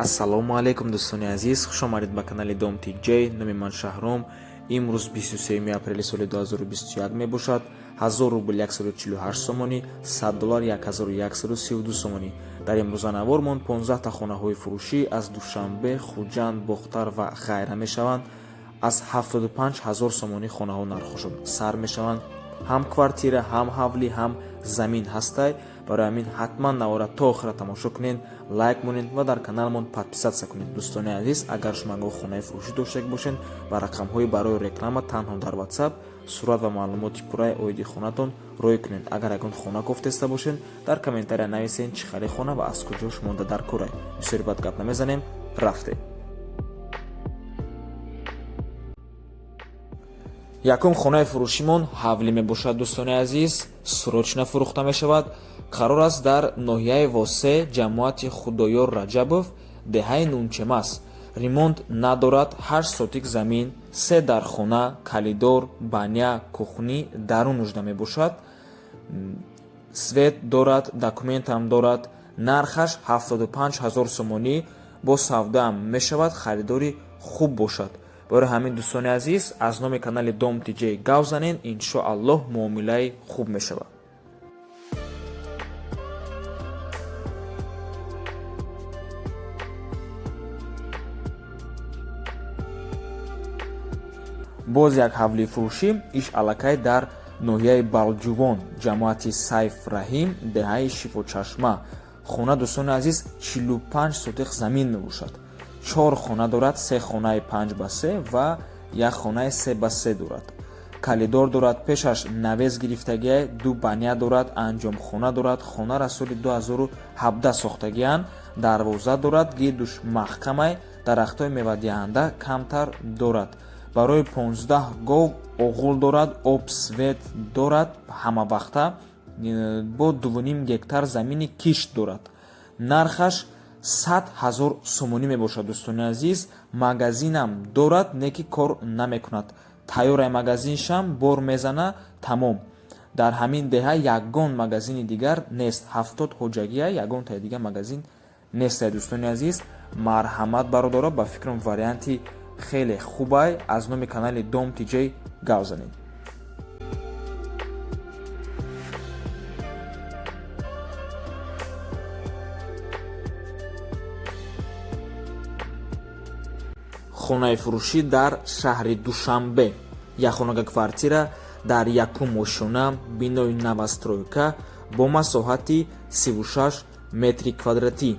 Ассалому алайкум, дӯстони азиз, хуш омадед ба канали Дом ТЖ. Номи ман Шаҳром. Имрӯз 23 апрели соли 2021 мебошад. 1000 рубл 148 сомонӣ, 100 доллар 1132 сомонӣ. Дар имрӯза навормон 15 та хонаҳои фурӯшӣ аз Душанбе, Хуҷанд, Бохтар ва ғайра мешаванд. Аз 75 ҳазор сомонӣ хонаҳо нархошон сар мешаванд. Ҳам квартира, ҳам ҳавлӣ, ҳам замин ҳастай. Барои ҳамин ҳатман навора то охира тамошо кунед, лайк монед ва дар каналмон подписаться кунед. Дӯстони азиз, агар шумо ягон хонаи фурӯшӣ доштаг бошед, ба рақамҳои барои реклама танҳо дар WhatsApp сурат ва маълумоти пурраи оиди хонатон рӯй кунед. Агар ягон хона кофтеста бошед, дар комментария нависед, чӣ хари хона ва аз куҷо шумода дар корай. Бисёри бад гап намезанем, рафтем. Якум хонаи фурӯшимон ҳавлӣ мебошад, дӯстони азиз, срочно фурӯхта мешавад. Қарор аст дар ноҳияи Восе, ҷамоати Худоёр Раҷабов, деҳаи Нунчемас. Ремонт надорад, 8 сотик замин, се дархона, коридор, баня, кухня дарун нужда мебошад. Свет дорад, документам дорад. Нархаш 75 ҳазор сомонӣ, бо савдаам мешавад, харидори хуб бошад. Барои ҳамин, дӯстони азиз, аз номи канали Дом ТЖ гав занед, иншоаллоҳ муомилаи хуб мешавад. Боз як ҳавлии фурӯшӣ, иш аллакай дар ноҳияи Балҷувон, ҷамоати Сайф Раҳим, деҳаи Шифочашма. Хона, дӯстони азиз, 45 сотиқ замин мебошад. Чор хона дорад, се хонаи 5 ба 3 ва як хонаи 3 ба 3 дорад. Коридор дорад, пешаш навес гирифтагиай, ду баня дорад, анҷомхона дорад. Хонара соли 2017 сохтагианд. Дарвоза дорад, гирдуш маҳкамай, дарахтҳои мевадиҳанда камтар дорад. Барои 15 гов оғул дорад, об, свет дорад ҳамавақта, бо 2,5 гектар замини кишт дорад. Нархаш 100 ҳазор сомонӣ мебошад, дӯстони азиз. Магазинам дорад, не ки кор намекунад. Тайёрай магазиншам бор мезана, тамом. Дар ҳамин деҳа ягон магазини дигар нест. 70 ҳоҷагия, ягонтаи дигар магазин нестай, дӯстони азиз. Марҳамат, бародаро, ба фикрам, варианти хеле хубай. Аз номи канали Дом ТЖ гав занед. Хонаи фурӯшӣ дар шаҳри Душанбе, якхонага квартира дар якум ошёна, бинои новостройка бо масоҳати 36 метри квадратӣ.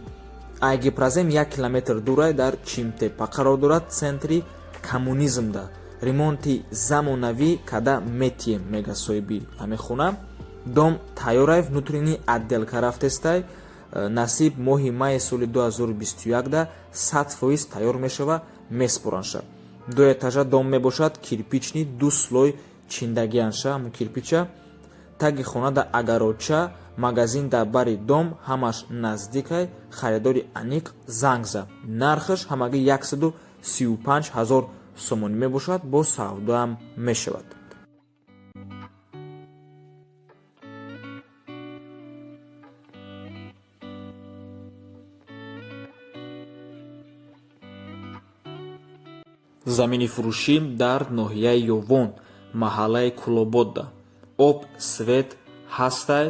Айгипрозем 1 километр дурай, дар Чимтепа қарор дорад, центри Коммунизмда. Ремонти замонавӣ када метием, мега соҳиби ҳамин хона. Дом тайёрай, внутренний отделка рафтестай. Насиб, моҳи майи соли 2021 да 100% тайёр мешава, меспоранша. Ду этажа дом мебошад, кирпичный, ду слой чиндагианша ҳамун кирпича. Таги хона да агароча, магазин дар бари дом, ҳамаш наздикай. Харидори аниқ занг зад. Нархаш ҳамагӣ 135 ҳазор сомонӣ мебошад, бо савдоам мешавад. Замини фурӯшӣ дар ноҳияи Ёвон, маҳаллаи Кулободда. Об, свет ҳастай.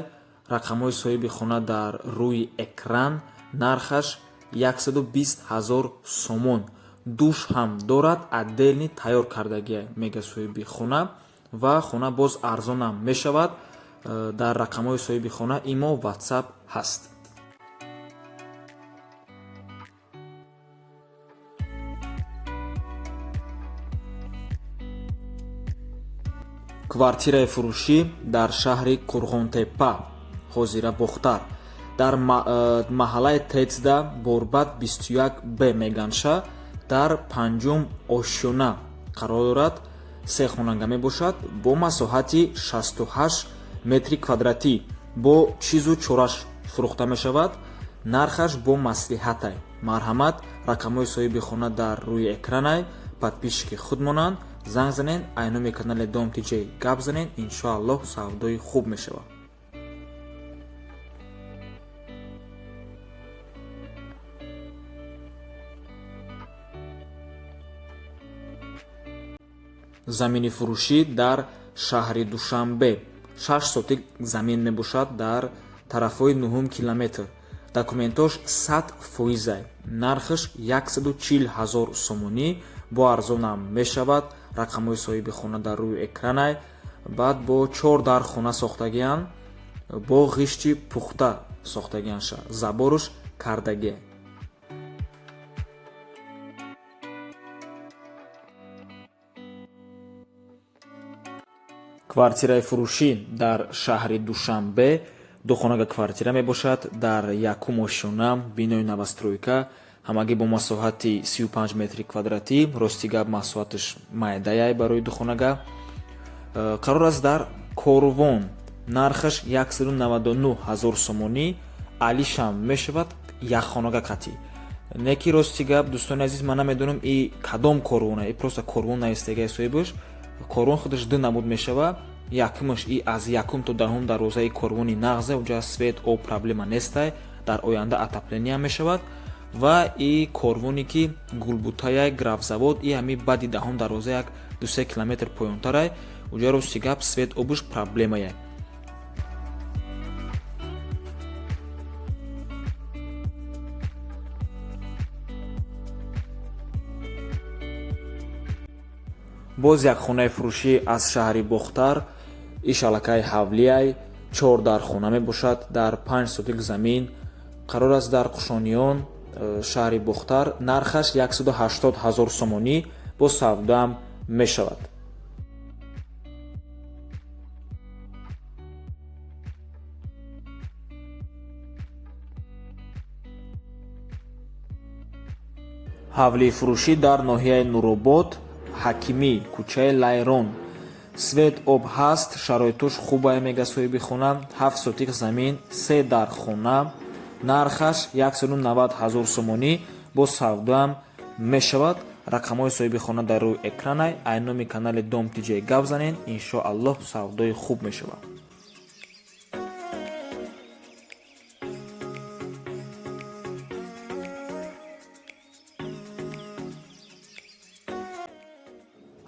Рақамҳои соҳиби хона дар рӯи экран. Нархаш 120 ҳазор сомон. Душ ҳам дорад, отдельный тайёр кардагия, мега соҳиби хона, ва хона боз арзонам мешавад. Дар рақамҳои соҳиби хона имо, WhatsApp ҳаст. Квартираи фурӯшӣ дар шаҳри Қурғонтеппа, ҳозира Бохтар, дар маҳаллаи Тецда, Борбад 21 б меганша, дар панҷум ошёна қарор дорад. Се хонага мебошад бо масоҳати 68 метри квадратӣ, бо чизу чораш фурӯхта мешавад. Нархаш бо маслиҳатай. Марҳамат, рақамҳои соҳиби хона дар рӯи экранай. Подписчики худ монанд, занг занед, ай номи канали Дом ТЖ гап занед, иншоаллоҳ савдои хуб мешавад. Замини фурӯшӣ дар шаҳри Душанбе, 6 сотик замин мебошад дар тарафҳои нуҳум километр. Документош 100 фоизай, нархаш 140 000 сомонӣ, бо арзонам мешавад. Рақамҳои соҳиби хона дар рӯи экранай. Баъд бо чор дар хона сохтагианд, бо ғишти пухта сохтагианша, заборуш кардагие. Квартираи фурӯшӣ дар шаҳри Душанбе, духонага квартира мебошад дар якум ошёна, бинои новостройка, ҳамагӣ бо масоҳати 35 метри квадратӣ. Рости гап, масоҳаташ майдаяй барои духонага. Қарор аст дар Корвон, нархаш 199 ҳазор сомонӣ, алишам мешавад, якхонага қатӣ неки. Рости гап, дӯстони азиз, ман намедонам и кадом Корвона, и просто Корвон навистагай соҳибаш. Корвон худаш ду намуд мешава: якумаш и аз якум то даҳум дарвозаи Корвони нағзе, уҷа свет, об проблема нестай, дар оянда отопления мешавад, ва и Корвоне ки Гулбутаяй, Графзавод, и ҳами баъди даҳум дарвоза як 2-3 километр поёнтарай, уҷа рости гап свет, обуш проблемая. Боз як хонаи фурӯшӣ аз шаҳри Бохтар, иш аллакай ҳавлияй, чор дар хона мебошад, дар 5 сотик замин қарор аст дар Қушониён, шаҳри Бохтар, нархаш 180 ҳазор сомонӣ, бо савдоам мешавад. Ҳавлии фурӯшӣ дар ноҳияи Нуробод, Ҳакимӣ, кӯчаи Лайрон, свет, об ҳаст, шароитош хубае, мега соҳиби хона. 7 сотик замин, се дар хона, нархаш 190 ҳазор сомонӣ, бо савдоам мешавад. Рақамҳои соҳиби хона дар рӯи экранай. Ай номи канали Дом Тиҷай гап занен, иншоаллоҳ, савдои хуб мешавад.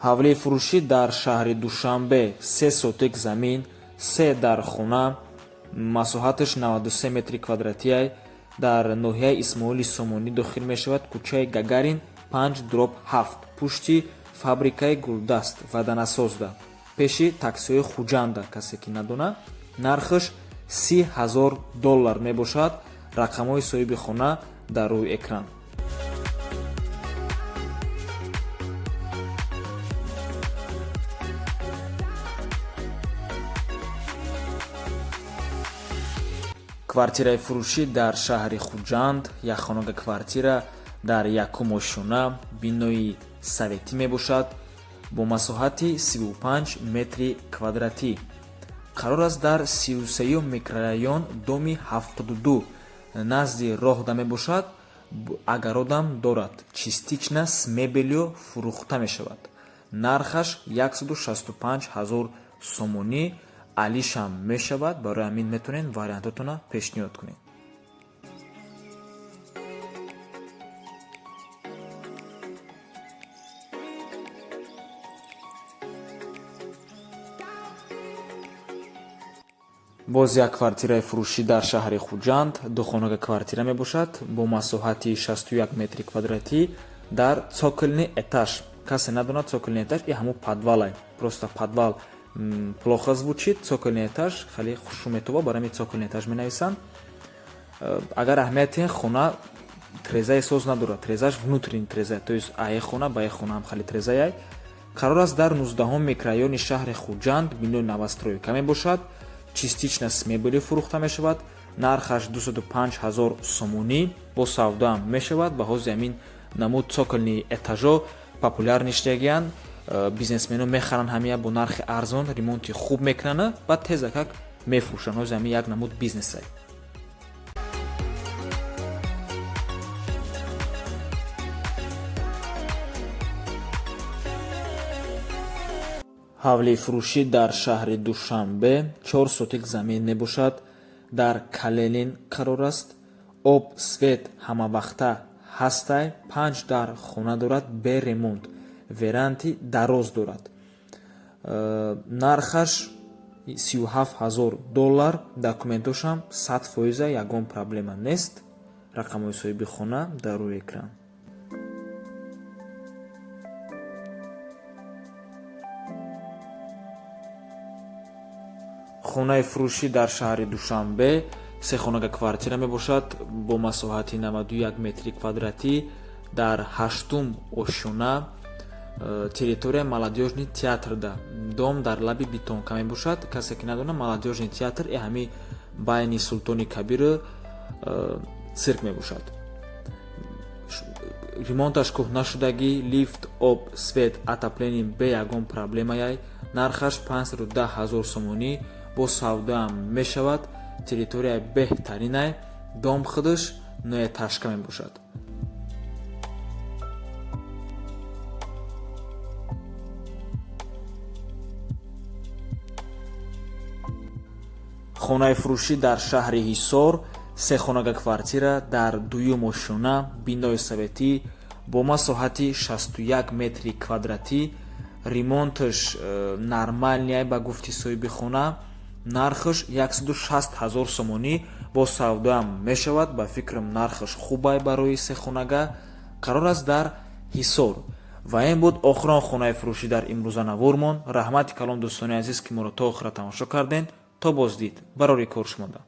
Ҳавлии фурӯшӣ дар шаҳри Душанбе, 3 сотик замин, се дар хона, масоҳаташ 93 метри квадратиай, дар ноҳияи Исмоили Сомонӣ дохил мешавад, кӯчаи Гагарин 5/7, пушти фабрикаи Гулдаст ваданасозда, пеши таксиҳои Хуҷанда, касе ки надона. Нархаш 30 ҳазор доллар мебошад. Рақамҳои соҳиби хона дар рӯи экран. Квартираи фурӯшӣ дар шаҳри Хуҷанд, якхонага квартира дар якум ошёна, бинои советӣ мебошад, бо масоҳати 35 метри квадратӣ, қарор аст дар 33-юм микрорайон, доми 72, назди роҳда мебошад, огородам дорад, частично с мебелью фурӯхта мешавад. Нархаш 165 ҳазор сомонӣ, алишам мешавад. Барои ҳамин метавонед вариантотонро пешниҳод кунед. Боз як квартираи фурӯшӣ дар шаҳри Хуҷанд, духонага квартира мебошад бо масоҳати 61 метри квадратӣ дар цокольный этаж. Касе надонад, цокольный этаж и ҳамун подвалай, просто подвал плохо звучит, цокольный этаж хеле хушу метова, барои ҳамин цокольный этаж менависанд. Агар аҳамияти хона, трезаи соз надорад, трезаш внутренний треза, то есть ае хона ба е хона ҳам хеле трезаяй. Қарор аст дар 19-ум микрорайони шаҳри Хуҷанд, бинои новостройка мебошад, частично с мебелью фурӯхта мешавад. Нархаш 205 ҳазор сомонӣ, бо савдоам мешавад. Ба ҳозир ҳамин намуд цокольный этажо популярный шудагиянд. Бизнесмено мехаранд ҳамия бо нархи арзон, ремонти хуб мекунанд, баъд тезакак мефурӯшанд. Ҳозир ҳамин як намуд бизнесай. Ҳавлии фурӯшӣ дар шаҳри Душанбе, 4 сотик замин мебошад, дар Калинин қарор аст, об, свет ҳамавақта ҳастай, панҷ дар хона дорад, бе ремонт, веранди дароз дорад. Нархаш 37 000 доллар, документошам 100 фоиза, ягон проблема нест. Рақамҳои соҳиби хона дар рӯи экран. Хонаи фурӯшӣ дар шаҳри Душанбе, сехонага квартира мебошад бо масоҳати 91 метри квадратӣ дар ҳаштум ошёна, территорияи Молодёжный театрда. Дом дар лаби Бетонка мебошад. Касе ки надонад, Молодёжный театр э ҳами байни Султони Кабиру цирк мебошад. Ремонташ кӯҳнашудагӣ, лифт, об, свет, отопление бе ягон проблемаяй. Нархаш 510 ҳазор сомонӣ, бо савдоам мешавад. Территорияи беҳтаринай, дом худаш ноэтажка мебошад. Хонаи фурӯшӣ дар шаҳри Ҳисор, сехонага квартира дар дуюм ошёна, бинои советӣ бо масоҳати 61 метри квадратӣ. Ремонташ нормальный, ба гуфти соҳиби хона. Нархаш 160 ҳазор сомонӣ, бо савдоам мешавад. Ба фикрам, нархаш хубай барои сехонага. Қарор аст дар Ҳисор. Ва ин буд охирон хонаи фурӯшӣ дар имрӯза навормон. Раҳмати калон, дӯстони азиз, ки моро то охира тамошо кардем. То боздид, барори кор шумода.